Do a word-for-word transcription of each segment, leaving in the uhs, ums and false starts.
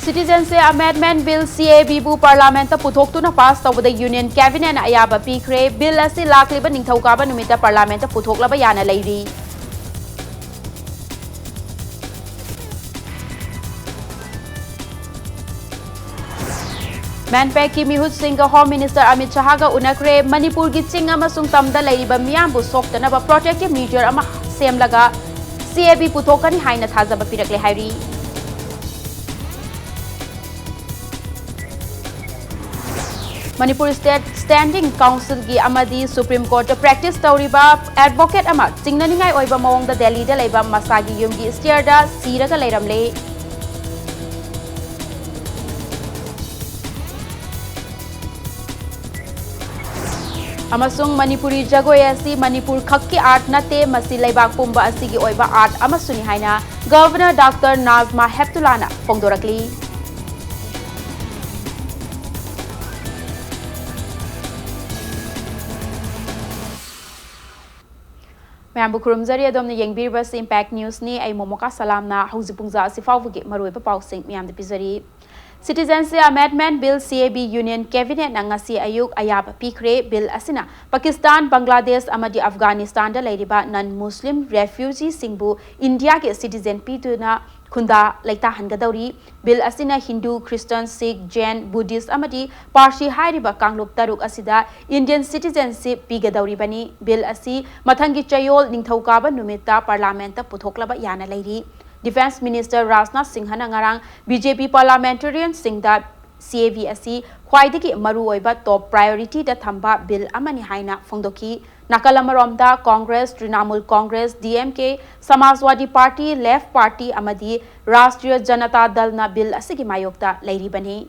Citizenship Amendment Bill, C A B, ꯕꯨ Parliament ꯇ ꯄꯨꯊꯣꯛꯇꯨꯅ pass ꯇꯧꯕꯗ Union Cabinet ꯅ ꯑꯌꯥꯕ ꯄꯤꯈ꯭ꯔꯦ꯫ Bill ꯑꯁꯤ ꯂꯥꯛꯂꯤꯕ ꯅꯤꯡꯊꯧꯀꯥꯕ ꯅꯨꯃꯤꯠꯇ Parliament ꯇ ꯄꯨꯊꯣꯛꯂꯕ ꯌꯥꯅ ꯂꯩꯔꯤ꯫ MANPAC ꯀꯤ ꯃꯤꯍꯨꯠꯁꯤꯡꯒ Home Minister ꯑꯃꯤꯠ ꯁꯍꯥꯒ ꯎꯅꯈ꯭ꯔꯦ꯫ ꯃꯅꯤꯄꯨꯔꯒꯤ ꯆꯤꯡ ꯑꯃꯁꯨꯡ ꯇꯝꯗ ꯂꯩꯔꯤꯕ ꯃꯤꯌꯥꯝꯕꯨ ꯁꯣꯛꯇꯅꯕ protective measure ꯑꯃ ꯁꯦꯝꯂꯒ C A B ꯄꯨꯊꯣꯛꯀꯅꯤ ꯍꯥꯏꯅ ꯊꯥꯖꯕ ꯄꯤꯔꯛꯂꯦ ꯍꯥꯏꯔꯤ꯫ ꯃꯅꯤꯄꯨꯔ State Standing Council ꯒꯤ ꯑꯃꯗꯤ Supreme Court ꯇ practice ꯇꯧꯔꯤꯕ advocate ꯑꯃ ꯆꯤꯡꯅꯅꯤꯡꯉꯥꯏ ꯑꯣꯏꯕ ꯃꯑꯣꯡꯗ ꯗꯦꯜꯂꯤꯗ ꯂꯩꯕ ꯃꯁꯥꯒꯤ ꯌꯨꯝꯒꯤ stair ꯗ ꯁꯤꯔꯒ ꯂꯩꯔꯝꯂꯦ꯫ ꯑꯃꯁꯨꯡ ꯃꯅꯤꯄꯨꯔꯤ ꯖꯒꯣꯏ ꯑꯁꯤ ꯃꯅꯤꯄꯨꯔ ꯈꯛꯀꯤ art ꯅꯠꯇꯦ, ꯃꯁꯤ ꯂꯩꯕꯥꯛ ꯄꯨꯝꯕ ꯑꯁꯤꯒꯤ ꯑꯣꯏꯕ art ꯑꯃꯁꯨꯅꯤ ꯍꯥꯏꯅ Governor Doctor ꯅꯥꯖꯃꯥ ꯍꯦꯞꯇꯨꯂꯥꯅ ꯐꯣꯡꯗꯣꯔꯛꯂꯤ꯫ ꯃꯌꯥꯝꯕꯨ ꯈꯨꯔꯨꯝꯖꯔꯤ, ꯑꯗꯣꯝꯅ ꯌꯦꯡꯕꯤꯔꯤꯕꯁꯤ Impact News ꯅꯤ꯫ ꯑꯩ ꯃꯣꯃꯣꯀꯥ ꯁꯂꯥꯝꯅ ꯍꯧꯖꯤꯛ ꯄꯨꯡꯖꯥ ꯑꯁꯤ ꯐꯥꯎꯕꯒꯤ ꯃꯔꯨꯑꯣꯏꯕ ꯄꯥꯎꯁꯤꯡ ꯃꯌꯥꯝꯗ ꯄꯤꯖꯔꯤ꯫ Citizenship Amendment Bill, C A B, Union Cabinet ꯅ ꯉꯁꯤ ꯑꯌꯨꯛ ꯑꯌꯥꯕ ꯄꯤꯈ꯭ꯔꯦ꯫ Bill ꯑꯁꯤꯅ ꯄꯥꯀꯤꯁꯇꯥꯟ, ꯕꯪꯒ꯭ꯂꯥꯗꯦꯁ ꯑꯃꯗꯤ ꯑꯐꯒꯥꯅꯤꯁꯇꯥꯟꯗ ꯂꯩꯔꯤꯕ non Muslim refugee ꯁꯤꯡꯕꯨ ꯏꯟꯗꯤꯌꯥꯒꯤ citizen ꯄꯤꯗꯨꯅ ꯈꯨꯟꯗꯥ ꯂꯩꯇꯥꯍꯟꯒꯗꯧꯔꯤ꯫ Bill ꯑꯁꯤꯅ ꯍꯤꯟꯗꯨ, ꯈ꯭ꯔꯤꯁꯇꯟ, ꯁꯤꯈ, ꯖꯦꯟ, ꯕꯨꯙꯤꯁ ꯑꯃꯗꯤ ꯄꯥꯔꯁꯤ ꯍꯥꯏꯔꯤꯕ ꯀꯥꯡꯂꯨꯞ ꯇꯔꯨꯛ ꯑꯁꯤꯗ Indian citizenship ꯄꯤꯒꯗꯧꯔꯤꯕꯅꯤ꯫ Bill ꯑꯁꯤ ꯃꯊꯪꯒꯤ ꯆꯌꯣꯜ ꯅꯤꯡꯊꯧꯀꯥꯕ ꯅꯨꯃꯤꯠꯇ Parliament ꯇ ꯄꯨꯊꯣꯛꯂꯕ ꯌꯥꯅ ꯂꯩꯔꯤ꯫ Defence Minister ꯔꯥꯖꯅꯥꯊ ꯁꯤꯡꯍꯅ ꯉꯔꯥꯡ B J P parliamentarian ꯁꯤꯡꯗ C A B ꯑꯁꯤ ꯈ꯭ꯋꯥꯏꯗꯒꯤ ꯃꯔꯨꯑꯣꯏꯕ top priority ꯗ ꯊꯝꯕ bill ꯑꯃꯅꯤ ꯍꯥꯏꯅ ꯐꯣꯡꯗꯣꯛꯈꯤ꯫ ꯅꯥꯀꯜ ꯑꯃꯔꯣꯝꯗ, Congress, Trinamool Congress, D M K, Samajwadi Party, Left Party ꯑꯃꯗꯤ Rashtriya Janata Dal ꯅ bill ꯑꯁꯤꯒꯤ ꯃꯥꯌꯣꯛꯇ ꯂꯩꯔꯤꯕꯅꯤ꯫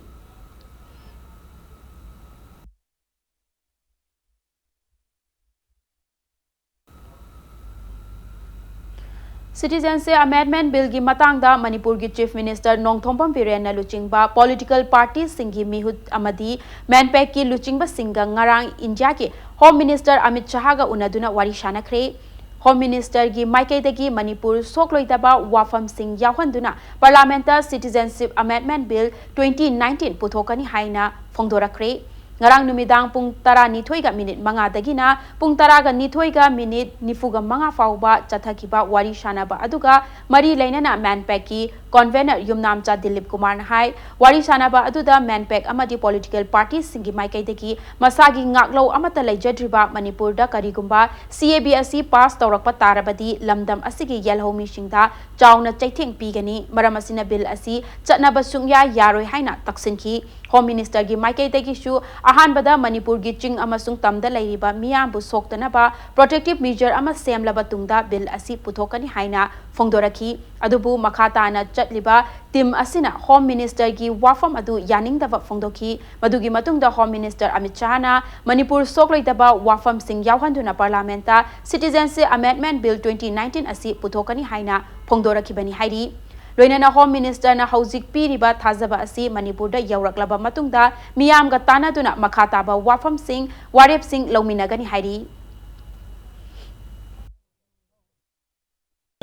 Citizenship Amendment Bill ꯒꯤ ꯃꯇꯥꯡꯗ ꯃꯅꯤꯄꯨꯔꯒꯤ Chief Minister ꯅꯣꯡꯊꯣꯝꯕꯝ ꯕꯤꯔꯦꯟꯅ ꯂꯨꯆꯤꯡꯕ political party ꯁꯤꯡꯒꯤ ꯃꯤꯍꯨꯠ ꯑꯃꯗꯤ MANPAC ꯀꯤ ꯂꯨꯆꯤꯡꯕꯁꯤꯡꯒ ꯉꯔꯥꯡ ꯏꯟꯗꯤꯌꯥꯒꯤ Home Minister ꯑꯃꯤꯠ ꯁꯍꯥꯒ ꯎꯅꯗꯨꯅ ꯋꯥꯔꯤ ꯁꯥꯅꯈ꯭ꯔꯦ꯫ Home Ministerꯒꯤ ꯃꯥꯏꯀꯩꯗꯒꯤ ꯃꯅꯤꯄꯨꯔ ꯁꯣꯛꯂꯣꯏꯗꯕ ꯋꯥꯐꯝꯁꯤꯡ ꯌꯥꯎꯍꯟꯗꯨꯅ Parliamentꯇ Citizenship Amendment Bill twenty nineteen ꯄꯨꯊꯣꯛꯀꯅꯤ ꯍꯥꯏꯅ ꯐꯣꯡꯗꯣꯔꯛꯈ꯭ꯔꯦ꯫ ꯉꯔꯥꯡ ꯅꯨꯃꯤꯗꯥꯡ ꯄꯨꯡ ꯇꯔꯥꯅꯤꯊꯣꯏꯒ ꯃꯤꯅꯤꯠ ꯃꯉꯥꯗꯒꯤꯅ ꯄꯨꯡ ꯇꯔꯥꯒ ꯅꯤꯊꯣꯏꯒ ꯃꯤꯅꯤꯠ ꯅꯤꯐꯨꯒ ꯃꯉꯥ ꯐꯥꯎꯕ ꯆꯠꯊꯈꯤꯕ ꯋꯥꯔꯤ ꯁꯥꯟꯅꯕ ꯑꯗꯨꯒ ꯃꯔꯤ ꯂꯩꯅꯅ MANPACꯀꯤ Convener ꯌꯨꯝꯅꯥꯝꯆꯥ ꯗꯤꯂꯤꯞ ꯀꯨꯃꯥꯔꯅ ꯍꯥꯏ, ꯋꯥꯔꯤ ꯁꯥꯟꯅꯕ ꯑꯗꯨꯗ MANPAC ꯑꯃꯗꯤ political partyꯁꯤꯡꯒꯤ ꯃꯥꯏꯀꯩꯗꯒꯤ ꯃꯁꯥꯒꯤ ꯉꯥꯛꯂꯧ ꯑꯃꯠꯇ ꯂꯩꯖꯗ꯭ꯔꯤꯕ ꯃꯅꯤꯄꯨꯔꯗ ꯀꯔꯤꯒꯨꯝꯕ CAB ꯑꯁꯤ pass ꯇꯧꯔꯛꯄ ꯇꯥꯔꯕꯗꯤ ꯂꯝꯗꯝ ꯑꯁꯤꯒꯤ ꯌꯦꯜꯍꯧꯃꯤꯁꯤꯡꯗ ꯆꯥꯎꯅ ꯆꯩꯊꯦꯡ ꯄꯤꯒꯅꯤ, ꯃꯔꯝ ꯑꯁꯤꯅ bill ꯑꯁꯤ ꯆꯠꯅꯕ ꯁꯨꯡꯌꯥ ꯌꯥꯔꯣꯏ ꯍꯥꯏꯅ ꯇꯛꯁꯤꯟꯈꯤ꯫ Home Ministerꯒꯤ ꯃꯥꯏꯀꯩꯗꯒꯤꯁꯨ ꯑꯍꯥꯟꯕꯗ ꯃꯅꯤꯄꯨꯔꯒꯤ ꯆꯤꯡ ꯑꯃꯁꯨꯡ ꯇꯝꯗ ꯂꯩꯔꯤꯕ ꯃꯤꯌꯥꯝꯕꯨ ꯁꯣꯛꯇꯅꯕ protective measure ꯑꯃ ꯁꯦꯝꯂꯕ ꯇꯨꯡꯗ bill ꯑꯁꯤ ꯄꯨꯊꯣꯛꯀꯅꯤ ꯍꯥꯏꯅ ꯐꯣꯡꯗꯣꯔꯛꯈꯤ꯫ ꯑꯗꯨꯕꯨ ꯃꯈꯥ ꯇꯥꯅ ꯆꯠꯂꯤꯕ team ꯑꯁꯤꯅ Home Ministerꯒꯤ ꯋꯥꯐꯝ ꯑꯗꯨ ꯌꯥꯅꯤꯡꯗꯕ ꯐꯣꯡꯗꯣꯛꯈꯤ꯫ ꯃꯗꯨꯒꯤ ꯃꯇꯨꯡꯗ Home Minister ꯑꯃꯤꯠ ꯁꯍꯥꯅ ꯃꯅꯤꯄꯨꯔ ꯁꯣꯛꯂꯣꯏꯗꯕ ꯋꯥꯐꯝꯁꯤꯡ ꯌꯥꯎꯍꯟꯗꯨꯅ Parliamentꯇ Citizenship Amendment Bill twenty nineteen ꯑꯁꯤ ꯄꯨꯊꯣꯛꯀꯅꯤ ꯍꯥꯏꯅ ꯐꯣꯡꯗꯣꯔꯛꯈꯤꯕꯅꯤ ꯍꯥꯏꯔꯤ꯫ ꯂꯣꯏꯅꯅ Home Ministerꯅ ꯍꯧꯖꯤꯛ ꯄꯤꯔꯤꯕ ꯊꯥꯖꯕ ꯑꯁꯤ ꯃꯅꯤꯄꯨꯔꯗ ꯌꯧꯔꯛꯂꯕ ꯃꯇꯨꯡꯗ ꯃꯤꯌꯥꯝꯒ ꯇꯥꯟꯅꯗꯨꯅ ꯃꯈꯥ ꯇꯥꯕ ꯋꯥꯐꯝꯁꯤꯡ, ꯋꯥꯔꯦꯞꯁꯤꯡ ꯂꯧꯃꯤꯟꯅꯒꯅꯤ ꯍꯥꯏꯔꯤ꯫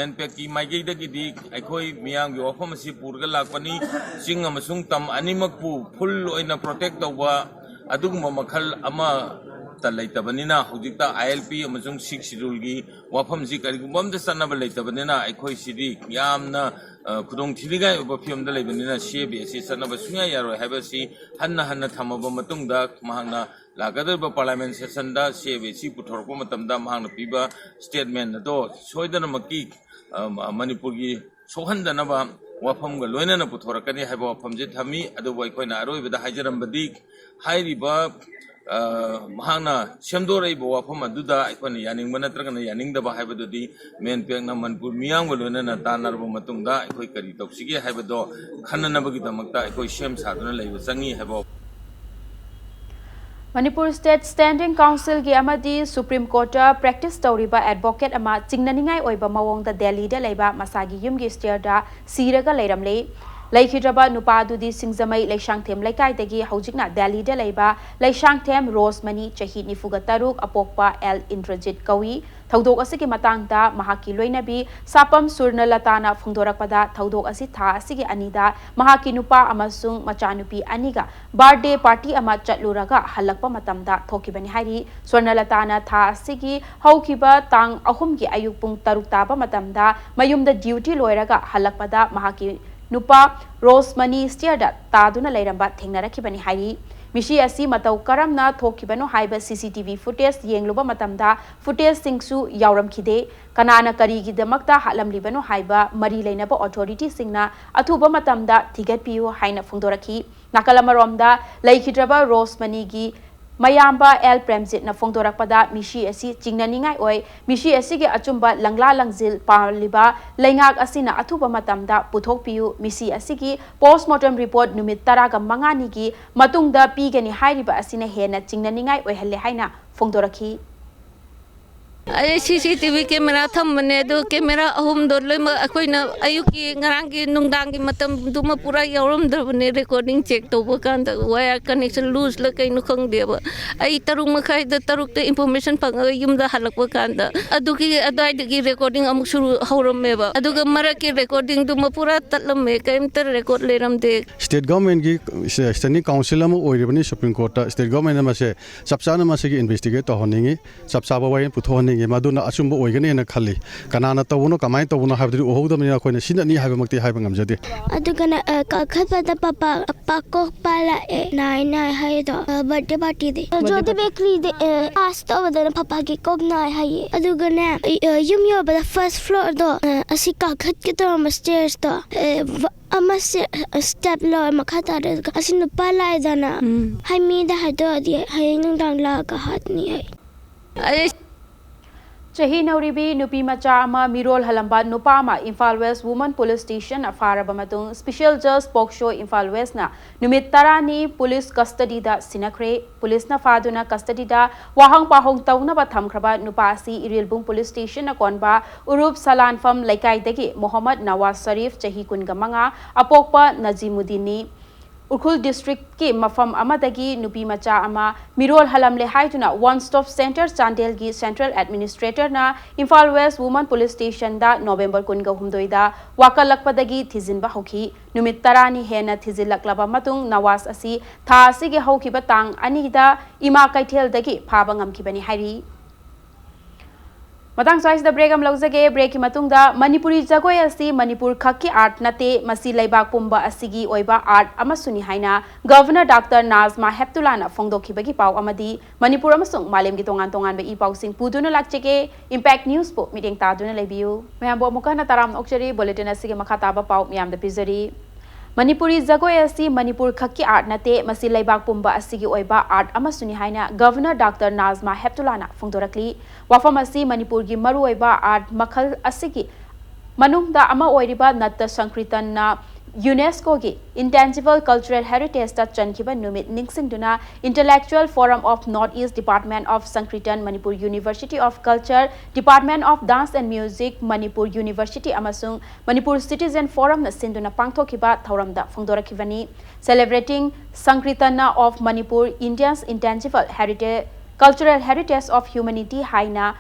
MANPACꯀꯤ ꯃꯥꯏꯀꯩꯗꯒꯤꯗꯤ ꯑꯩꯈꯣꯏ ꯃꯤꯌꯥꯝꯒꯤ ꯋꯥꯐꯝ ꯑꯁꯤ ꯄꯨꯔꯒ ꯂꯥꯛꯄꯅꯤ꯫ ꯆꯤꯡ ꯑꯃꯁꯨꯡ ꯇꯝ ꯑꯅꯤꯃꯛꯄꯨ full ꯑꯣꯏꯅ protect ꯇꯧꯕ ꯑꯗꯨꯒꯨꯝꯕ ꯃꯈꯜ ꯑꯃꯠꯇ ꯂꯩꯇꯕꯅꯤꯅ, ꯍꯧꯖꯤꯛꯇ ILP ꯑꯃꯁꯨꯡ Sixth Scheduleꯒꯤ ꯋꯥꯐꯝꯁꯤ ꯀꯔꯤꯒꯨꯝꯕ ꯑꯃꯠꯇ ꯆꯠꯅꯕ ꯂꯩꯇꯕꯅꯤꯅ, ꯑꯩꯈꯣꯏ ꯁꯤꯗꯤ ꯌꯥꯝꯅ, ꯑ, ꯈꯨꯗꯣꯡ ꯊꯤꯅꯤꯡꯉꯥꯏ ꯑꯣꯏꯕ ꯐꯤꯕꯝꯗ ꯂꯩꯕꯅꯤꯅ, CAB ꯑꯁꯤ ꯆꯠꯅꯕ ꯁꯨꯡꯌꯥ ꯌꯥꯔꯣꯏ ꯍꯥꯏꯕꯁꯤ ꯍꯟꯅ ꯍꯟꯅ ꯊꯝꯃꯕ ꯃꯇꯨꯡꯗ, ꯃꯍꯥꯛꯅ ꯂꯥꯛꯀꯗꯧꯔꯤꯕ Parliament sessionꯗ CAB ꯑꯁꯤ ꯄꯨꯊꯣꯔꯛꯄ ꯃꯇꯝꯗ ꯃꯍꯥꯛꯅ ꯄꯤꯕ statement ꯑꯗꯣ ꯁꯣꯏꯗꯅꯃꯛꯀꯤ, ꯑ, ꯃꯅꯤꯄꯨꯔꯒꯤ ꯁꯣꯛꯍꯟꯗꯅꯕ ꯋꯥꯐꯝꯒ ꯂꯣꯏꯅꯅ ꯄꯨꯊꯣꯔꯛꯀꯅꯤ ꯍꯥꯏꯕ ꯋꯥꯐꯝꯁꯦ ꯊꯝꯃꯤ꯫ ꯑꯗꯨꯕꯨ ꯑꯩꯈꯣꯏꯅ ꯑꯔꯣꯏꯕꯗ ꯍꯥꯏꯖꯔꯝꯕꯗꯤ, ꯍꯥꯏꯔꯤꯕ, ꯑ, ꯃꯍꯥꯛꯅ ꯁꯦꯝꯗꯣꯔꯛꯏꯕ ꯋꯥꯐꯝ ꯑꯗꯨꯗ ꯑꯩꯈꯣꯏꯅ ꯌꯥꯅꯤꯡꯕ ꯅꯠꯇ꯭ꯔꯒꯅ ꯌꯥꯅꯤꯡꯗꯕ ꯍꯥꯏꯕꯗꯨꯗꯤ MANPACꯅ ꯃꯅꯤꯄꯨꯔ ꯃꯤꯌꯥꯝꯒ ꯂꯣꯏꯅꯅ ꯇꯥꯟꯅꯔꯕ ꯃꯇꯨꯡꯗ ꯑꯩꯈꯣꯏ ꯀꯔꯤ ꯇꯧꯁꯤꯒꯦ ꯍꯥꯏꯕꯗꯣ ꯈꯟꯅꯅꯕꯒꯤꯗꯃꯛꯇ ꯑꯩꯈꯣꯏ ꯁꯦꯝ ꯁꯥꯗꯨꯅ ꯂꯩꯕ ꯆꯪꯉꯤ ꯍꯥꯏꯕ꯫ Manipur State Standing Councilꯒꯤ ꯑꯃꯗꯤ Supreme Courtꯇ practice ꯇꯧꯔꯤꯕ advocate ꯑꯃ ꯆꯤꯡꯅꯅꯤꯡꯉꯥꯏ ꯑꯣꯏꯕ ꯃꯑꯣꯡꯗ ꯗꯦꯜꯂꯤꯗ ꯂꯩꯕ ꯃꯁꯥꯒꯤ ꯌꯨꯝꯒꯤ stairꯗ ꯁꯤꯔꯒ ꯂꯩꯔꯝꯂꯦ꯫ ꯂꯩꯈꯤꯗ꯭ꯔꯕ ꯅꯨꯄꯥ ꯑꯗꯨꯗꯤ ꯁꯤꯡꯖꯃꯩ ꯂꯩꯁꯥꯡꯊꯦꯝ ꯂꯩꯀꯥꯏꯗꯒꯤ ꯍꯧꯖꯤꯛꯅ ꯗꯦꯜꯂꯤꯗ ꯂꯩꯕ ꯂꯩꯁꯥꯡꯊꯦꯝ ꯔꯣꯁꯃꯅꯤ, ꯆꯍꯤ ꯅꯤꯐꯨꯒ ꯇꯔꯨꯛ, ꯑꯄꯣꯛꯄ ꯑꯦꯜ ꯏꯟꯗ꯭ꯔꯖꯤꯠ ꯀꯧꯏ꯫ ꯊꯧꯗꯣꯛ ꯑꯁꯤꯒꯤ ꯃꯇꯥꯡꯗ ꯃꯍꯥꯛꯀꯤ ꯂꯣꯏꯅꯕꯤ ꯁꯥꯄꯝ ꯁꯨꯔꯅꯂꯇꯥꯅ ꯐꯣꯡꯗꯣꯔꯛꯄꯗ, ꯊꯧꯗꯣꯛ ꯑꯁꯤ ꯊꯥ ꯑꯁꯤꯒꯤ ꯑꯅꯤꯗ ꯃꯍꯥꯛꯀꯤ ꯅꯨꯄꯥ ꯑꯃꯁꯨꯡ ꯃꯆꯥꯅꯨꯄꯤ ꯑꯅꯤꯒ ꯕꯥꯔꯗꯦ ꯄꯥꯔꯇꯤ ꯑꯃ ꯆꯠꯂꯨꯔꯒ ꯍꯜꯂꯛꯄ ꯃꯇꯝꯗ ꯊꯣꯛꯈꯤꯕꯅꯤ ꯍꯥꯏꯔꯤ꯫ ꯁ꯭ꯋꯔꯅꯂꯇꯥꯅ ꯊꯥ ꯑꯁꯤꯒꯤ ꯍꯧꯈꯤꯕ ꯇꯥꯡ ꯑꯍꯨꯝꯒꯤ ꯑꯌꯨꯛ ꯄꯨꯡ ꯇꯔꯨꯛ ꯇꯥꯕ ꯃꯇꯝꯗ ꯃꯌꯨꯝꯗ ꯗ꯭ꯌꯨꯇꯤ ꯂꯣꯏꯔꯒ ꯍꯜꯂꯛꯄꯗ ꯃꯍꯥꯛꯀꯤ ꯅꯨꯄꯥ ꯔꯣꯁꯃꯅꯤ ꯁ꯭ꯇꯤꯌꯔꯗ ꯇꯥꯗꯨꯅ ꯂꯩꯔꯝꯕ ꯊꯦꯡꯅꯔꯛꯈꯤꯕꯅꯤ ꯍꯥꯏꯔꯤ꯫ ꯃꯤꯁꯤ ꯑꯁꯤ ꯃꯇꯧ ꯀꯔꯝꯅ ꯊꯣꯛꯈꯤꯕꯅꯣ ꯍꯥꯏꯕ ꯁꯤ ꯁꯤ ꯇꯤ ꯚꯤ ꯐꯨꯇꯦꯖ ꯌꯦꯡꯂꯨꯕ ꯃꯇꯝꯗ ꯐꯨꯇꯦꯖꯁꯤꯡꯁꯨ ꯌꯥꯎꯔꯝꯈꯤꯗꯦ꯫ ꯀꯅꯥꯅ ꯀꯔꯤꯒꯤꯗꯃꯛꯇ ꯍꯥꯠꯂꯝꯂꯤꯕꯅꯣ ꯍꯥꯏꯕ ꯃꯔꯤ ꯂꯩꯅꯕ ꯑꯣꯊꯣꯔꯤꯇꯤꯁꯤꯡꯅ ꯑꯊꯨꯕ ꯃꯇꯝꯗ ꯊꯤꯒꯠꯄꯤꯌꯨ ꯍꯥꯏꯅ ꯐꯣꯡꯗꯣꯔꯛꯈꯤ꯫ ꯅꯥꯀꯜ ꯑꯃꯔꯣꯝꯗ, ꯂꯩꯈꯤꯗ꯭ꯔꯕ ꯔꯣꯁꯃꯅꯤꯒꯤ ꯃꯌꯥꯝꯕ ꯑꯦꯜ ꯄ꯭ꯔꯦꯝꯖꯤꯠꯅ ꯐꯣꯡꯗꯣꯔꯛꯄꯗ, ꯃꯤꯁꯤ ꯑꯁꯤ ꯆꯤꯡꯅꯅꯤꯡꯉꯥꯏ ꯑꯣꯏ, ꯃꯤꯁꯤ ꯑꯁꯤꯒꯤ ꯑꯆꯨꯝꯕ ꯂꯪꯂꯥ ꯂꯪꯖꯤꯜ ꯄꯥꯜꯂꯤꯕ ꯂꯩꯉꯥꯛ ꯑꯁꯤꯅ ꯑꯊꯨꯕ ꯃꯇꯝꯗ ꯄꯨꯊꯣꯛꯄꯤꯌꯨ, ꯃꯤꯁꯤ ꯑꯁꯤꯒꯤ ꯄꯣꯁꯃꯣꯔꯇꯦꯝ ꯔꯤꯄꯣꯔꯠ ꯅꯨꯃꯤꯠ ꯇꯔꯥꯒ ꯃꯉꯥꯅꯤꯒꯤ ꯃꯇꯨꯡꯗ ꯄꯤꯒꯅꯤ ꯍꯥꯏꯔꯤꯕ ꯑꯁꯤꯅ ꯍꯦꯟꯅ ꯆꯤꯡꯅꯅꯤꯡꯉꯥꯏ ꯑꯣꯏꯍꯜꯂꯦ ꯍꯥꯏꯅ ꯐꯣꯡꯗꯣꯔꯛꯈꯤ꯫ ꯑꯩ ꯁꯤ ꯁꯤ ꯇꯤ ꯚꯤ ꯀꯦꯃꯦꯔꯥ ꯊꯝꯕꯅꯦ, ꯑꯗꯣ ꯀꯦꯃꯦꯔꯥ ꯑꯍꯨꯝꯗꯣ ꯂꯣꯏꯅꯃꯛ ꯑꯩꯈꯣꯏꯅ ꯑꯌꯨꯛꯀꯤ, ꯉꯔꯥꯡꯒꯤ ꯅꯨꯡꯗꯥꯡꯒꯤ ꯃꯇꯝꯗꯨꯃ ꯄꯨꯔꯥ ꯌꯥꯎꯔꯝꯗ꯭ꯔꯕꯅꯦ꯫ ꯔꯦꯀꯣꯔꯗꯤꯡ ꯆꯦꯛ ꯇꯧꯕ ꯀꯥꯟꯗ ꯋꯥꯌꯔ ꯀꯅꯦꯛꯁꯟ ꯂꯨꯖꯂ ꯀꯩꯅꯣ ꯈꯪꯗꯦꯕ꯫ ꯑꯩ ꯇꯔꯨꯛ ꯃꯈꯥꯏꯗ, ꯇꯔꯨꯛꯇ ꯏꯟꯐꯣꯔꯃꯦꯁꯟ ꯐꯪꯉꯒ ꯌꯨꯝꯗ ꯍꯜꯂꯛꯄ ꯀꯥꯟꯗ ꯑꯗꯨꯒꯤ ꯑꯗꯨꯋꯥꯏꯗꯒꯤ ꯔꯦꯀꯣꯔꯗꯤꯡ ꯑꯃꯨꯛꯁꯨ ꯍꯧꯔꯝꯃꯦꯕ, ꯑꯗꯨꯒ ꯃꯔꯛꯀꯤ ꯔꯦꯀꯣꯔꯗꯤꯡꯗꯨꯃ ꯄꯨꯔꯥ ꯇꯠꯂꯝꯃꯦ, ꯀꯔꯤꯝꯇ ꯔꯦꯀꯣꯔꯗ ꯂꯩꯔꯝꯗꯦ꯫ ꯁ꯭ꯇꯦꯠ ꯒꯚꯔꯟꯃꯦꯟꯒꯤ ꯁ꯭ꯇꯦꯟꯗꯤꯡ ꯀꯥꯎꯟꯁꯤꯜ ꯑꯃ ꯑꯣꯏꯔꯤꯕꯅꯤ ꯁꯨꯄ꯭ꯔꯤꯝ ꯀꯣꯔꯠꯇ꯫ ꯁ꯭ꯇꯦꯠ ꯒꯚꯔꯟꯃꯦꯟꯅ ꯃꯁꯦ ꯆꯞ ꯆꯥꯅ ꯃꯁꯤꯒꯤ ꯏꯟꯚꯦꯁꯇꯤꯒꯦꯠ ꯇꯧꯍꯟꯅꯤꯡꯉꯤ, ꯆꯞ ꯆꯥꯕ ꯋꯥꯔꯦꯟ ꯄꯨꯊꯣꯛꯍꯟꯅꯤꯡꯉꯤ꯫ ꯃꯗꯨꯅ ꯑꯆꯨꯝꯕ ꯑꯣꯏꯒꯅꯤ ꯍꯥꯏꯅ ꯈꯜꯂꯤ꯫ ꯀꯅꯥꯅ ꯇꯧꯕꯅꯣ, ꯀꯃꯥꯏꯅ ꯇꯧꯕꯅꯣ ꯍꯥꯏꯕꯗꯨꯗꯤ ꯎꯍꯧꯗꯕꯅꯤꯅ ꯑꯩꯈꯣꯏꯅ ꯁꯤꯅꯅꯤ ꯍꯥꯏꯕꯃꯛꯇꯤ ꯍꯥꯏꯕ ꯉꯝꯖꯗꯦ꯫ ꯑꯗꯨꯒꯅꯦ, ꯑ, ꯀꯥꯈꯠꯄꯗ ꯄꯄꯥ, ꯄꯥꯀꯣꯛ ꯄꯥꯜꯂꯛꯑꯦ, ꯅꯥꯏ ꯅꯥꯏ ꯍꯥꯏꯗꯣ, ꯑ, ꯕꯥꯔꯗꯦ ꯄꯥꯔꯇꯤꯗꯤ꯫ ꯖꯣꯗꯤ ꯕꯦꯀꯔꯤꯗꯤ, ꯑ, ꯄꯥꯁ ꯇꯧꯕꯗꯅ ꯄꯄꯥꯒꯤ ꯀꯣꯛ ꯅꯥꯏ ꯍꯥꯏꯌꯦ꯫ ꯑꯗꯨꯒꯅꯦ, ꯑꯩ, ꯑ, ꯌꯨꯝ ꯌꯧꯕꯗ ꯐꯥꯔꯁ ꯐ꯭ꯂꯣꯔꯗꯣ, ꯑ, ꯑꯁꯤ ꯀꯥꯈꯠꯀꯦ ꯇꯧꯔꯝꯕ ꯁ꯭ꯇꯦꯌꯔꯁꯇꯣ, ꯑ, ꯚ-, ꯑꯃ ꯁꯦ-, ꯁ꯭ꯇꯦꯞ ꯂꯣꯏꯔ ꯃꯈꯥ ꯇꯥꯔꯦ꯫ ꯑꯗꯨꯒ ꯑꯁꯤ ꯅꯨꯄꯥ ꯂꯥꯛꯑꯦꯗꯅ, ꯎꯝ꯫ ꯍꯥꯏ ꯃꯤꯗ ꯍꯥꯏꯗꯣꯛꯑꯗꯤ ꯍꯌꯦꯡ ꯅꯨꯡꯗꯥꯡ ꯂꯥꯛꯑꯒ ꯍꯥꯠꯅꯤ ꯍꯥꯏ꯫ ꯑꯩ ꯆꯍꯤ ꯅꯧꯔꯤꯕꯤ ꯅꯨꯄꯤ ꯃꯆꯥ ꯑꯃ ꯃꯤꯔꯣꯜ ꯍꯜꯂꯝꯕ ꯅꯨꯄꯥ ꯑꯃ ꯏꯝꯐꯥꯜ ꯋꯦꯁ ꯋꯨꯃꯟ ꯄꯨꯂꯤꯁ ꯁ꯭ꯇꯦꯁꯟꯅ ꯐꯥꯔꯕ ꯃꯇꯨꯡ, ꯁ꯭ꯄꯤꯁꯦꯜ ꯖꯖ ꯄꯣꯛꯁꯣ ꯏꯝꯐꯥꯜ ꯋꯦꯁꯅ ꯅꯨꯃꯤꯠ ꯇꯔꯥꯅꯤ ꯄꯨꯂꯤꯁ ꯀꯁꯇꯗꯤꯗ ꯁꯤꯟꯅꯈ꯭ꯔꯦ꯫ ꯄꯨꯂꯤꯁꯅ ꯐꯥꯗꯨꯅ ꯀꯁꯇꯗꯤꯗ ꯋꯥꯍꯪ ꯄꯥꯎꯍꯪ ꯇꯧꯅꯕ ꯊꯝꯈ꯭ꯔꯕ ꯅꯨꯄꯥ ꯑꯁꯤ ꯏꯔꯤꯜꯕꯨꯡ ꯄꯨꯂꯤꯁ ꯁ꯭ꯇꯦꯁꯟꯅ ꯀꯣꯟꯕ ꯎꯔꯨꯞ ꯁꯂꯥꯟꯐꯝ ꯂꯩꯀꯥꯏꯗꯒꯤ ꯃꯣꯍꯝꯃꯗ ꯅꯋꯥꯖ ꯁꯔꯤꯐ, ꯆꯍꯤ ꯀꯨꯟꯒ ꯃꯉꯥ, ꯑꯄꯣꯛꯄ ꯅꯖꯤꯃꯨꯗꯤꯟꯅꯤ꯫ ꯎꯈ꯭ꯔꯨꯜ ꯗꯤꯁꯇ꯭ꯔꯤꯛꯀꯤ ꯃꯐꯝ ꯑꯃꯗꯒꯤ ꯅꯨꯄꯤ ꯃꯆꯥ ꯑꯃ ꯃꯤꯔꯣꯜ ꯍꯜꯂꯝꯂꯦ ꯍꯥꯏꯗꯨꯅ One Stop Centre ꯆꯥꯟꯗꯦꯜꯒꯤ ꯁꯦꯟꯇ꯭ꯔꯦꯜ ꯑꯦꯗꯃꯤꯅꯤꯁꯇ꯭ꯔꯦꯇꯔꯅ ꯏꯝꯐꯥꯜ ꯋꯦꯁ ꯋꯨꯃꯟ ꯄꯨꯂꯤꯁ ꯁ꯭ꯇꯦꯁꯟꯗ ꯅꯣꯕꯦꯝꯕꯔ ꯀꯨꯟꯒ ꯍꯨꯝꯗꯣꯏꯗ ꯋꯥꯀꯠꯂꯛꯄꯗꯒꯤ ꯊꯤꯖꯤꯟꯕ ꯍꯧꯈꯤ꯫ ꯅꯨꯃꯤꯠ ꯇꯔꯥꯅꯤ ꯍꯦꯟꯅ ꯊꯤꯖꯤꯜꯂꯛꯂꯕ ꯃꯇꯨꯡ ꯅꯋꯥꯖ ꯑꯁꯤ ꯊꯥ ꯑꯁꯤꯒꯤ ꯍꯧꯈꯤꯕ ꯇꯥꯡ ꯑꯅꯤꯗ ꯏꯃꯥ ꯀꯩꯊꯦꯜꯗꯒꯤ ꯐꯥꯕ ꯉꯝꯈꯤꯕꯅꯤ ꯍꯥꯏꯔꯤ꯫ ꯃꯇꯥꯡ ꯁ꯭ꯋꯥꯏꯁꯤꯗ ꯕ꯭ꯔꯦꯛ ꯑꯃ ꯂꯧꯖꯒꯦ꯫ ꯕ꯭ꯔꯦꯛꯀꯤ ꯃꯇꯨꯡꯗ ꯃꯅꯤꯄꯨꯔꯤ ꯖꯒꯣꯏ ꯑꯁꯤ ꯃꯅꯤꯄꯨꯔ ꯈꯛꯀꯤ ꯑꯥꯔꯠ ꯅꯠꯇꯦ, ꯃꯁꯤ ꯂꯩꯕꯥꯛ ꯄꯨꯝꯕ ꯑꯁꯤꯒꯤ ꯑꯣꯏꯕ ꯑꯥꯔꯠ ꯑꯃꯁꯨꯅꯤ ꯍꯥꯏꯅ ꯒꯚꯔꯅꯔ ꯗꯥꯛꯇꯔ ꯅꯥꯖꯃꯥ ꯍꯦꯞꯇꯨꯂꯥꯅ ꯐꯣꯡꯗꯣꯛꯈꯤꯕꯒꯤ ꯄꯥꯎ ꯑꯃꯗꯤ ꯃꯅꯤꯄꯨꯔ ꯑꯃꯁꯨꯡ ꯃꯥꯂꯦꯝꯒꯤ ꯇꯣꯉꯥꯟ ꯇꯣꯉꯥꯟꯕ ꯏ ꯄꯥꯎꯁꯤꯡ ꯄꯨꯗꯨꯅ ꯂꯥꯛꯆꯒꯦ꯫ ꯏꯝꯄꯦꯛ ꯅ꯭ꯌꯨꯁꯄꯨ ꯃꯤꯠꯌꯦꯡ ꯇꯥꯗꯨꯅ ꯂꯩꯕꯤꯌꯨ꯫ ꯃꯌꯥꯝꯕꯨ ꯑꯃꯨꯛ ꯍꯟꯅ ꯇꯔꯥꯝꯅ ꯑꯣꯛꯆꯔꯤ꯫ ꯕꯨꯂꯦꯇꯤꯟ ꯑꯁꯤꯒꯤ ꯃꯈꯥ ꯇꯥꯕ ꯄꯥꯎ ꯃꯌꯥꯝꯗ ꯄꯤꯖꯔꯤ꯫ ꯃꯅꯤꯄꯨꯔꯤ ꯖꯒꯣꯏ ꯑꯁꯤ ꯃꯅꯤꯄꯨꯔ ꯈꯛꯀꯤ ꯑꯥꯔꯠ ꯅꯠꯇꯦ, ꯃꯁꯤ ꯂꯩꯕꯥꯛ ꯄꯨꯝꯕ ꯑꯁꯤꯒꯤ ꯑꯣꯏꯕ ꯑꯥꯔꯠ ꯑꯃꯁꯨꯅꯤ ꯍꯥꯏꯅ ꯒꯚꯔꯅꯔ ꯗꯥꯛꯇꯔ ꯅꯥꯖꯃꯥ ꯍꯦꯞꯇꯨꯂꯥꯅ ꯐꯣꯡꯗꯣꯔꯛꯂꯤ꯫ ꯋꯥꯐꯝ ꯑꯁꯤ ꯃꯅꯤꯄꯨꯔꯒꯤ ꯃꯔꯨꯑꯣꯏꯕ ꯑꯥꯔꯠ ꯃꯈꯜ ꯑꯁꯤꯒꯤ ꯃꯅꯨꯡꯗ ꯑꯃ ꯑꯣꯏꯔꯤꯕ ꯅꯠꯇ ꯁꯪꯀ꯭ꯔꯤꯇꯟꯅ ꯌꯨꯅꯦꯁꯀꯣꯒꯤ Intangible Cultural Heritageꯇ ꯆꯟꯈꯤꯕ ꯅꯨꯃꯤꯠ ꯅꯤꯡꯁꯤꯡꯗꯨꯅ Intellectual Forum of North East Department of Sankritan Manipur University of Culture, Department of Dance and Music Manipur University ꯑꯃꯁꯨꯡ ꯃꯅꯤꯄꯨꯔ Citizen Forumꯅ ꯁꯤꯟꯗꯨꯅ ꯄꯥꯡꯊꯣꯛꯈꯤꯕ ꯊꯧꯔꯝꯗ ꯐꯣꯡꯗꯣꯔꯛꯈꯤꯕꯅꯤ꯫ Celebrating Sankritanna of Manipur, India's Intangible Heritage, Cultural Heritage of Humanity ꯍꯥꯏꯅ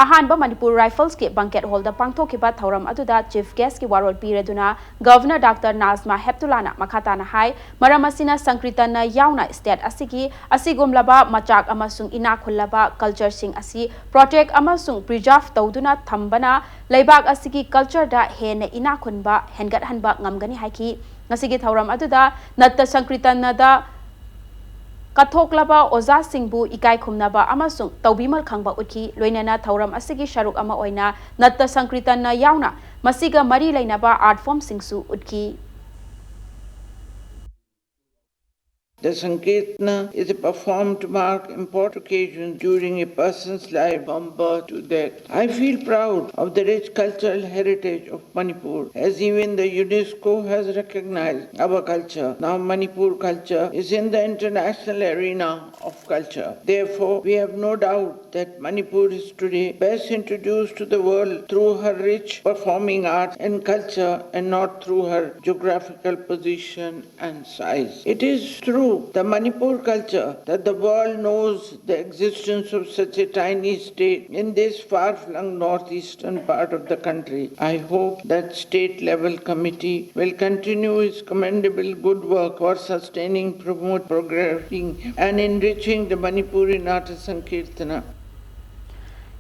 ꯑꯍꯥꯟꯕ Manipur ꯔꯥꯏꯐꯜꯁꯀꯤ banquet ꯍꯣꯜꯗ ꯄꯥꯡꯊꯣꯛꯈꯤꯕ ꯊꯧꯔꯝ ꯑꯗꯨꯗ ꯆꯤꯐ ꯒꯦꯁꯀꯤ ꯋꯥꯔꯣꯜ ꯄꯤꯔꯗꯨꯅ ꯒꯚꯔꯅꯔ ꯗꯥꯛꯇꯔ ꯅꯥꯖꯃꯥ ꯍꯦꯞꯇꯨꯂꯥꯅ ꯃꯈꯥ ꯇꯥꯅ ꯍꯥꯏ, ꯃꯔꯝ ꯑꯁꯤꯅ ꯁꯪꯀ꯭ꯔꯤꯇꯟꯅ ꯌꯥꯎꯅ ꯁ꯭ꯇꯦꯠ ꯑꯁꯤꯒꯤ ꯑꯁꯤꯒꯨꯝꯂꯕ ꯃꯆꯥꯛ ꯑꯃꯁꯨꯡ ꯏꯅꯥꯛ ꯈꯨꯜꯂꯕ ꯀꯜꯆꯔꯁꯤꯡ ꯑꯁꯤ ꯄ꯭ꯔꯣꯇꯦꯛ ꯑꯃꯁꯨꯡ ꯄ꯭ꯔꯤꯖꯥꯔꯚ ꯇꯧꯗꯨꯅ ꯊꯝꯕꯅ ꯂꯩꯕꯥꯛ ꯑꯁꯤꯒꯤ ꯀꯜꯆꯔꯗ ꯍꯦꯟꯅ ꯏꯅꯥꯛ ꯈꯨꯟꯕ ꯍꯦꯟꯒꯠꯍꯟꯕ ꯉꯝꯒꯅꯤ ꯍꯥꯏꯈꯤ꯫ ꯉꯁꯤꯒꯤ ꯊꯧꯔꯝ ꯑꯗꯨꯗ ꯅꯠꯇ ꯁꯪꯀ꯭ꯔꯤꯇꯟꯅꯗ ꯀꯠꯊꯣꯛꯂꯕ ꯑꯣꯖꯥꯁꯤꯡꯕꯨ ꯏꯀꯥꯏ ꯈꯨꯝꯅꯕ ꯑꯃꯁꯨꯡ ꯇꯧꯕꯤꯃꯜ ꯈꯪꯕ ꯎꯠꯈꯤ꯫ ꯂꯣꯏꯅꯅ ꯊꯧꯔꯝ ꯑꯁꯤꯒꯤ ꯁꯔꯨꯛ ꯑꯃ ꯑꯣꯏꯅ ꯅꯠꯇ ꯁꯪꯀ꯭ꯔꯤꯇꯟꯅ ꯌꯥꯎꯅ ꯃꯁꯤꯒ ꯃꯔꯤ ꯂꯩꯅꯕ ꯑꯥꯔꯠ ꯐꯣꯝꯁꯤꯡꯁꯨ ꯎꯠꯈꯤ꯫ The Sankirtana is a performed to mark important occasions during a person's life, from birth to death. I feel proud of the rich cultural heritage of Manipur, as even the UNESCO has recognized our culture. Now Manipur culture is in the international arena of culture. Therefore, we have no doubt that Manipur is today best introduced to the world through her rich performing arts and culture, and not through her geographical position and size. It is through the Manipur culture that the world knows the existence of such a tiny state in this far-flung northeastern part of the country. I hope that state level committee will continue its commendable good work for sustaining, promote, progressing, and enriching the Manipuri Natya Sankirtana.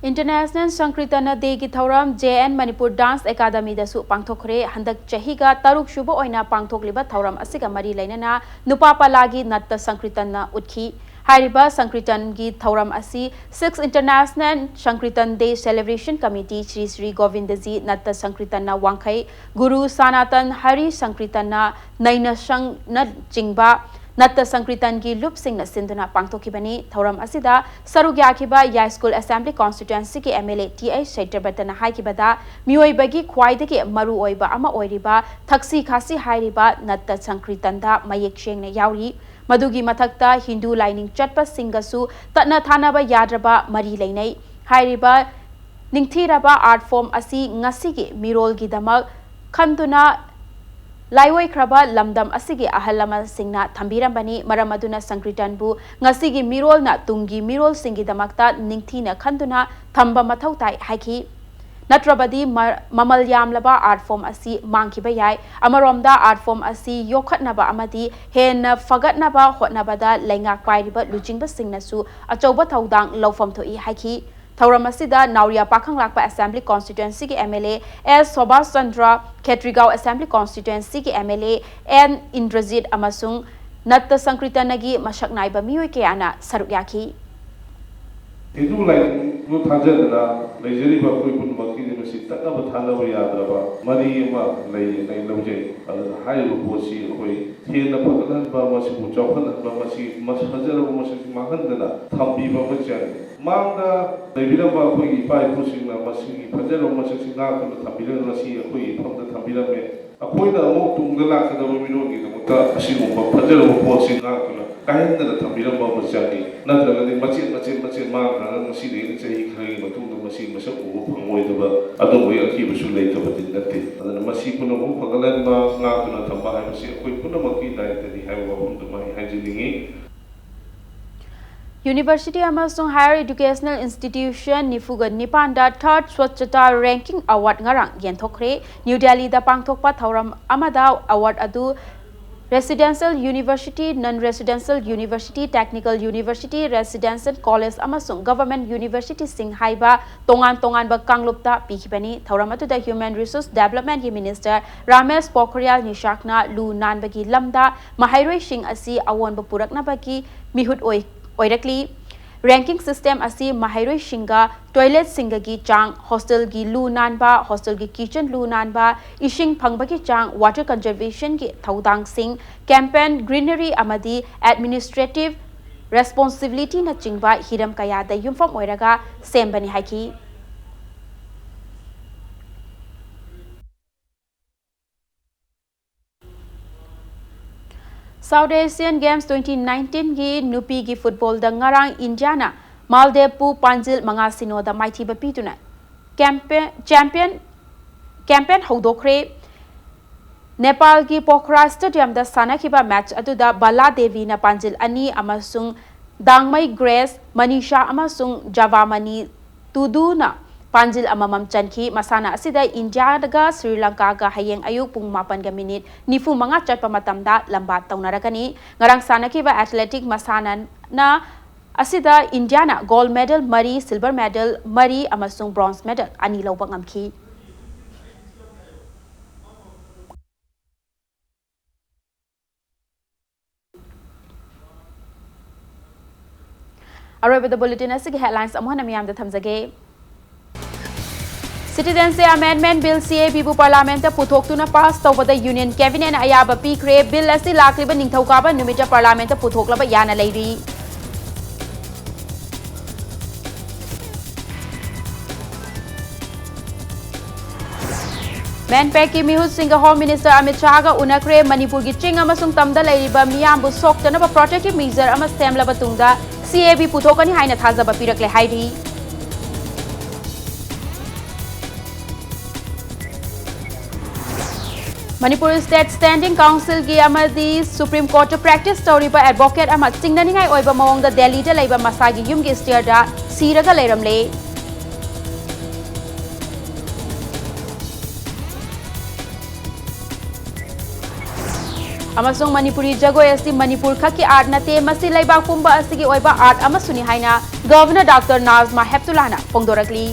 International Sankirtana Day ꯒꯤ ꯊꯧꯔꯝ J N Manipur Dance Academy ꯗꯁꯨ ꯄꯥꯡꯊꯣꯛꯈ꯭ꯔꯦ꯫ ꯍꯟꯗꯛ ꯆꯍꯤꯒ ꯇꯔꯨꯛ ꯁꯨꯕ ꯑꯣꯏꯅ ꯄꯥꯡꯊꯣꯛꯂꯤꯕ ꯊꯧꯔꯝ ꯑꯁꯤꯒ ꯃꯔꯤ ꯂꯩꯅꯅ ꯅꯨꯄꯥ ꯄꯂꯥꯒꯤ ꯅꯠꯇ ꯁꯪꯀ꯭ꯔꯤꯇꯟꯅ ꯎꯠꯈꯤ꯫ ꯍꯥꯏꯔꯤꯕ ꯁꯪꯀ꯭ꯔꯤꯇꯟꯒꯤ ꯊꯧꯔꯝ ꯑꯁꯤ Six International Sankirtan Day Celebration Committee Shri Shri Govindaji ꯅꯠꯇ ꯁꯪꯀ꯭ꯔꯤꯇꯟꯅ ꯋꯥꯡꯈꯩ, ꯒꯨꯔꯨ ꯁꯅꯥꯇꯟ ꯍꯔꯤ ꯁꯪꯀ꯭ꯔꯤꯇꯟꯅ ꯅꯩꯅꯁꯪꯅꯆꯤꯡꯕ ꯅꯠꯇ ꯁꯪꯀ꯭ꯔꯤꯇꯟꯒꯤ ꯂꯨꯞꯁꯤꯡꯅ ꯁꯤꯟꯗꯨꯅ ꯄꯥꯡꯊꯣꯛꯈꯤꯕꯅꯤ꯫ ꯊꯧꯔꯝ ꯑꯁꯤꯗ ꯁꯔꯨꯛ ꯌꯥꯈꯤꯕ ꯌꯥꯏꯁ꯭ꯀꯨꯜ ꯑꯦꯁꯦꯝꯕ꯭ꯂꯤ ꯀꯣꯟꯁꯇꯤꯇ꯭ꯋꯦꯟꯁꯤꯒꯤ M L A T I ꯁꯇ꯭ꯌꯕ꯭ꯔꯇꯅ ꯍꯥꯏꯈꯤꯕꯗ, ꯃꯤꯑꯣꯏꯕꯒꯤ ꯈ꯭ꯋꯥꯏꯗꯒꯤ ꯃꯔꯨꯑꯣꯏꯕ ꯑꯃ ꯑꯣꯏꯔꯤꯕ ꯊꯛꯁꯤ ꯈꯥꯁꯤ ꯍꯥꯏꯔꯤꯕ ꯅꯠꯇ ꯁꯪꯀ꯭ꯔꯤꯇꯟꯗ ꯃꯌꯦꯛ ꯁꯦꯡꯅ ꯌꯥꯎꯔꯤ꯫ ꯃꯗꯨꯒꯤ ꯃꯊꯛꯇ ꯍꯤꯟꯗꯨ ꯂꯥꯏꯅꯤꯡ ꯆꯠꯄꯁꯤꯡꯒꯁꯨ ꯇꯠꯅ ꯊꯥꯅꯕ ꯌꯥꯗ꯭ꯔꯕ ꯃꯔꯤ ꯂꯩꯅꯩ꯫ ꯍꯥꯏꯔꯤꯕ ꯅꯤꯡꯊꯤꯔꯕ art form ꯑꯁꯤ ꯉꯁꯤꯒꯤ ꯃꯤꯔꯣꯜꯒꯤꯗꯃꯛ ꯈꯟꯗꯨꯅ ꯂꯥꯏꯑꯣꯏꯈ꯭ꯔꯕ ꯂꯝꯗꯝ ꯑꯁꯤꯒꯤ ꯑꯍꯜ ꯂꯃꯟꯁꯤꯡꯅ ꯊꯝꯕꯤꯔꯝꯕꯅꯤ꯫ ꯃꯔꯝ ꯑꯗꯨꯅ ꯁꯪꯀ꯭ꯔꯤꯇꯟꯕꯨ ꯉꯁꯤꯒꯤ ꯃꯤꯔꯣꯜꯅ ꯇꯨꯡꯒꯤ ꯃꯤꯔꯣꯜꯁꯤꯡꯒꯤꯗꯃꯛꯇ ꯅꯤꯡꯊꯤꯅ ꯈꯟꯗꯨꯅ ꯊꯝꯕ ꯃꯊꯧ ꯇꯥꯏ ꯍꯥꯏꯈꯤ꯫ ꯅꯠꯇ꯭ꯔꯕꯗꯤ ꯃ-, ꯃꯃꯜ ꯌꯥꯝꯂꯕ art form ꯑꯁꯤ ꯃꯥꯡꯈꯤꯕ ꯌꯥꯏ꯫ ꯑꯃꯔꯣꯝꯗ art form ꯑꯁꯤ ꯌꯣꯛꯈꯠꯅꯕ ꯑꯃꯗꯤ ꯍꯦꯟꯅ ꯐꯒꯠꯅꯕ ꯍꯣꯠꯅꯕꯗ ꯂꯩꯉꯥꯛ ꯄꯥꯏꯔꯤꯕ ꯂꯨꯆꯤꯡꯕꯁꯤꯡꯅꯁꯨ ꯑꯆꯧꯕ ꯊꯧꯗꯥꯡ ꯂꯧꯐꯝ ꯊꯣꯛꯏ ꯍꯥꯏꯈꯤ꯫ ꯊꯧꯔꯝ ꯑꯁꯤꯗ ꯅꯥꯎꯔꯤꯌꯥ ꯄꯥꯈꯪꯂꯥꯛꯄ ꯑꯦꯁꯦꯝꯕ꯭ꯂꯤ ꯀꯣꯟꯁꯇꯤꯇ꯭ꯋꯦꯟꯁꯤꯒꯤ M L A S ꯁꯣꯕꯥꯁ ꯆꯟꯗ꯭ꯔ, ꯈꯦꯇ꯭ꯔꯤꯒꯥꯎ ꯑꯦꯁꯦꯝꯕ꯭ꯂꯤ ꯀꯣꯟꯁꯇꯤꯇ꯭ꯋꯦꯟꯁꯤꯒꯤ M L A N Indrajit ꯑꯃꯁꯨꯡ ꯅꯠꯇ ꯁꯪꯀ꯭ꯔꯤꯇꯟꯒꯤ ꯃꯁꯛ ꯅꯥꯏꯕ ꯃꯤꯑꯣꯏ ꯀꯌꯥꯅ ꯁꯔꯨꯛ ꯌꯥꯈꯤ꯫ ꯍꯤꯟꯗꯨ ꯂꯥꯏꯅꯤꯡ ꯊꯥꯖꯗꯅ ꯂꯩꯖꯔꯤꯕ ꯑꯩꯈꯣꯏ ꯄꯨꯝꯅꯃꯛꯀꯤꯗꯤ ꯃꯁꯤ ꯇꯠꯅꯕ ꯊꯥꯅꯕ ꯌꯥꯗ꯭ꯔꯕ ꯃꯔꯤ ꯑꯃ ꯂꯩ ꯍꯥꯏꯅ ꯑꯩ ꯂꯧꯖꯩ꯫ ꯑꯗꯨꯅ ꯍꯥꯏꯔꯤꯕ ꯄꯣꯠꯁꯤ ꯑꯩꯈꯣꯏ ꯍꯦꯟꯅ ꯐꯒꯠꯍꯟꯕ, ꯃꯁꯤꯕꯨ ꯆꯥꯎꯈꯠꯍꯟꯕ, ꯃꯁꯤ ꯃꯁ-, ꯐꯖꯔꯕ ꯃꯁꯛꯁꯤ ꯃꯥꯡꯍꯟꯗꯅ ꯊꯝꯕꯤꯕ ꯑꯃ ꯆꯪꯏ꯫ ꯃꯥꯡꯗ ꯂꯩꯕꯤꯔꯝꯕ ꯑꯩꯈꯣꯏꯒꯤ ꯏꯄꯥ ꯏꯄꯨꯁꯤꯡꯅ ꯃꯁꯤꯒꯤ ꯐꯖꯔꯕ ꯃꯁꯛꯁꯤ ꯉꯥꯛꯇꯨꯅ ꯊꯝꯕꯤꯔꯒ ꯉꯁꯤ ꯑꯩꯈꯣꯏꯒꯤ ꯏꯐꯝꯗ ꯊꯝꯕꯤꯔꯝꯃꯦ꯫ ꯑꯩꯈꯣꯏꯅ ꯑꯃꯨꯛ ꯇꯨꯡꯗ ꯂꯥꯛꯀꯗꯕ ꯃꯤꯔꯣꯜꯒꯤꯗꯃꯛꯇ ꯑꯁꯤꯒꯨꯝꯕ ꯐꯖꯔꯕ ꯄꯣꯠꯁꯤ ꯉꯥꯛꯇꯨꯅ ꯀꯥꯏꯍꯟꯗꯅ ꯊꯝꯕꯤꯔꯝꯕ ꯑꯃ ꯆꯪꯏ꯫ ꯅꯠꯇ꯭ꯔꯒꯗꯤ ꯃꯆꯦꯠ ꯃꯆꯦꯠ ꯃꯆꯦꯠ ꯃꯥꯡꯈ꯭ꯔꯒ ꯉꯁꯤꯗꯒꯤ ꯆꯍꯤ ꯈꯔꯒꯤ ꯃꯇꯨꯡꯗ ꯃꯁꯤ ꯃꯁꯛ ꯎꯕ ꯐꯪꯂꯣꯏꯗꯕ ꯑꯗꯨꯝꯕꯒꯤ ꯑꯀꯤꯕꯁꯨ ꯂꯩꯇꯕꯗꯤ ꯅꯠꯇꯦ꯫ ꯑꯗꯨꯅ ꯃꯁꯤ ꯄꯨꯝꯅꯃꯛ ꯐꯒꯠꯍꯟꯕ, ꯉꯥꯛꯇꯨꯅ ꯊꯝꯕ ꯍꯥꯏꯕꯁꯤ ꯑꯩꯈꯣꯏ ꯄꯨꯝꯅꯃꯛꯀꯤ ꯗꯥꯏꯇꯅꯤ ꯍꯥꯏꯕ ꯋꯥꯐꯝꯗꯨꯃ ꯑꯩ ꯍꯥꯏꯖꯅꯤꯡꯏ꯫ University ꯑꯃꯁꯨꯡ Higher Educational Institution ꯅꯤꯐꯨꯒ ꯅꯤꯄꯥꯟꯗ Third Swachhata Ranking Award ꯉꯔꯥꯡ ꯌꯦꯟꯊꯣꯛꯈ꯭ꯔꯦ꯫ ꯅ꯭ꯌꯨ ꯗꯦꯜꯂꯤꯗ ꯄꯥꯡꯊꯣꯛꯄ ꯊꯧꯔꯝ ꯑꯃꯗ award ꯑꯗꯨ Residential University, Non-Residential University, Technical University, Residential College ꯑꯃꯁꯨꯡ Government Universityꯁꯤꯡ ꯍꯥꯏꯕ ꯇꯣꯉꯥꯟ ꯇꯣꯉꯥꯟꯕ ꯀꯥꯡꯂꯨꯞꯇ ꯄꯤꯈꯤꯕꯅꯤ꯫ ꯊꯧꯔꯝ ꯑꯗꯨꯗ Human Resource Developmentꯀꯤ Minister ꯔꯥꯃꯦꯁ ꯄꯣꯈ꯭ꯔꯤꯌꯥꯜ ꯅꯤꯁꯥꯡꯅ ꯂꯨ ꯅꯥꯟꯕꯒꯤ ꯂꯝꯗ ꯃꯍꯩꯔꯣꯏꯁꯤꯡ ꯑꯁꯤ ꯑꯑꯣꯟꯕ ꯄꯨꯔꯛꯅꯕꯒꯤ ꯃꯤꯍꯨꯠ ꯑꯣꯏ-, ꯑꯣꯏꯔꯛꯂꯤ꯫ Ranking system ꯑꯁꯤ ꯃꯍꯩꯔꯣꯏꯁꯤꯡꯒ toiletꯁꯤꯡꯒꯒꯤ ꯆꯥꯡ, hostelꯒꯤ ꯂꯨ ꯅꯥꯟꯕ, hostelꯒꯤ kitchen ꯂꯨ ꯅꯥꯟꯕ, ꯏꯁꯤꯡ ꯐꯪꯕꯒꯤ ꯆꯥꯡ, water conservationꯒꯤ ꯊꯧꯗꯥꯡꯁꯤꯡ, campaign, greenery ꯑꯃꯗꯤ administrative responsibilityꯅꯆꯤꯡꯕ ꯍꯤꯔꯝ ꯀꯌꯥꯗ ꯌꯨꯝꯐꯝ ꯑꯣꯏꯔꯒ ꯁꯦꯝꯕꯅꯤ ꯍꯥꯏꯈꯤ꯫ South Asian Games twenty nineteenꯒꯤ ꯅꯨꯄꯤꯒꯤ footballꯗ ꯉꯔꯥꯡ ꯏꯟꯗꯤꯌꯥꯅ ꯃꯥꯜꯗꯤꯞꯄꯨ ꯄꯥꯟꯖꯤꯜ ꯃꯉꯥ ꯁꯤꯅꯣꯗ ꯃꯥꯏꯊꯤꯕ ꯄꯤꯗꯨꯅ campaign, champion, campaign ꯍꯧꯗꯣꯛꯈ꯭ꯔꯦ꯫ ꯅꯦꯄꯥꯜꯒꯤ ꯄꯣꯈ꯭ꯔꯥ stadiumꯗ ꯁꯥꯟꯅꯈꯤꯕ match ꯑꯗꯨꯗ ꯕꯂꯥ ꯗꯦꯕꯤꯅ ꯄꯥꯟꯖꯤꯜ ꯑꯅꯤ ꯑꯃꯁꯨꯡ ꯗꯥꯡꯃꯩ ꯒ꯭ꯔꯦꯁ, ꯃꯅꯤꯁꯥ ꯑꯃꯁꯨꯡ ꯖꯥꯕꯥꯃꯅꯤ ꯇꯨꯗꯨꯅ ꯄꯥꯟꯖꯤꯜ ꯑꯃꯃꯝ ꯆꯟꯈꯤ꯫ ꯃꯁꯥꯟꯅ ꯑꯁꯤꯗ ꯏꯟꯗꯤꯌꯥꯒ ꯁ꯭ꯔꯤ ꯂꯪꯀꯥꯒ ꯍꯌꯦꯡ ꯑꯌꯨꯛ ꯄꯨꯡ ꯃꯥꯄꯟꯒ minute ꯅꯤꯐꯨ ꯃꯉꯥ ꯆꯠꯄ ꯃꯇꯝꯗ ꯂꯝꯕꯥ ꯇꯧꯅꯔꯒꯅꯤ꯫ ꯉꯔꯥꯡ ꯁꯥꯟꯅꯈꯤꯕ athletic ꯃꯁꯥꯟꯅ ꯑꯁꯤꯗ ꯏꯟꯗꯤꯌꯥꯅ gold medal ꯃꯔꯤ, silver medal ꯃꯔꯤ ꯑꯃꯁꯨꯡ bronze medal ꯑꯅꯤ ꯂꯧꯕ ꯉꯝꯈꯤ꯫ ꯑꯔꯣꯏꯕꯗ ꯕꯨꯂꯦꯇꯤꯟ ꯑꯁꯤꯒꯤ ꯍꯦꯗꯂꯥꯏꯟꯁ ꯑꯃꯨꯛ ꯍꯟꯅ ꯃꯤꯌꯥꯝꯗ ꯊꯝꯖꯒꯦ꯫ ꯁꯤꯇꯤꯖꯦꯟꯁꯤꯞ ꯑꯃꯦꯟꯗꯃꯦꯟꯠ ꯕꯤꯜ, ꯁꯤ ꯑꯦ ꯕꯤꯕꯨ ꯄꯥꯔꯂꯤꯌꯥꯃꯦꯟꯠꯇ ꯄꯨꯊꯣꯛꯇꯨꯅ ꯄꯥꯁ ꯇꯧꯕꯗ ꯌꯨꯅꯤꯌꯟ ꯀꯦꯕꯤꯅꯦꯠꯅ ꯑꯌꯥꯕ ꯄꯤꯈ꯭ꯔꯦ꯫ ꯕꯤꯜ ꯑꯁꯤ ꯂꯥꯛꯂꯤꯕ ꯅꯤꯡꯊꯧꯀꯥꯕ ꯅꯨꯃꯤꯠꯇ ꯄꯥꯔꯂꯤꯌꯥꯃꯦꯟꯠꯇ ꯄꯨꯊꯣꯛꯂꯕ ꯌꯥꯅ ꯂꯩꯔꯤ꯫ ꯃꯦꯟꯄꯦꯛꯀꯤ ꯃꯤꯍꯨꯠꯁꯤꯡꯒ ꯍꯣꯝ ꯃꯤꯅꯤꯁꯇꯔ ꯑꯃꯤꯠ ꯁꯥꯍꯒ ꯎꯅꯈ꯭ꯔꯦ꯫ ꯃꯅꯤꯄꯨꯔꯒꯤ ꯆꯤꯡ ꯑꯃꯁꯨꯡ ꯇꯝꯗ ꯂꯩꯔꯤꯕ ꯃꯤꯌꯥꯝꯕꯨ ꯁꯣꯛꯇꯅꯕ ꯄ꯭ꯔꯣꯇꯦꯛꯇꯤꯚ ꯃꯤꯖꯔ ꯑꯃ ꯁꯦꯝꯂꯕ ꯇꯨꯡꯗ ꯁꯤ ꯑꯦ ꯕꯤ ꯄꯨꯊꯣꯛꯀꯅꯤ ꯍꯥꯏꯅ ꯊꯥꯖꯕ ꯄꯤꯔꯛꯂꯦ ꯍꯥꯏꯔꯤ꯫ ꯃꯅꯤꯄꯨꯔ ꯁ꯭ꯇꯦꯠ ꯁ꯭ꯇꯦꯟꯗꯤꯡ ꯀꯥꯎꯟꯁꯤꯜꯒꯤ ꯑꯃꯗꯤ ꯁꯨꯄ꯭ꯔꯤꯝ ꯀꯣꯔꯠꯇ ꯄ꯭ꯔꯦꯛꯇꯤꯁ ꯇꯧꯔꯤꯕ ꯑꯦꯗꯚꯣꯀꯦꯠ ꯑꯃ ꯆꯤꯡꯅꯅꯤꯡꯉꯥꯏ ꯑꯣꯏꯕ ꯃꯑꯣꯡꯗ ꯗꯦꯜꯂꯤꯗ ꯂꯩꯕ ꯃꯁꯥꯒꯤ ꯌꯨꯝꯒꯤ ꯁ꯭ꯇꯤꯌꯔꯗ ꯁꯤꯔꯒ ꯂꯩꯔꯝꯂꯦ꯫ ꯑꯃꯁꯨꯡ ꯃꯅꯤꯄꯨꯔꯤ ꯖꯒꯣꯏ ꯑꯁꯤ ꯃꯅꯤꯄꯨꯔ ꯈꯛꯀꯤ ꯑꯥꯔꯠ ꯅꯠꯇꯦ, ꯃꯁꯤ ꯂꯩꯕꯥꯛ ꯄꯨꯝꯕ ꯑꯁꯤꯒꯤ ꯑꯣꯏꯕ ꯑꯥꯔꯠ ꯑꯃꯁꯨꯅꯤ ꯍꯥꯏꯅ ꯒꯚꯔꯅꯔ ꯗꯥꯛꯇꯔ ꯅꯥꯖꯃꯥ ꯍꯦꯞꯇꯨꯂꯥꯅ ꯐꯣꯡꯗꯣꯔꯛꯂꯤ꯫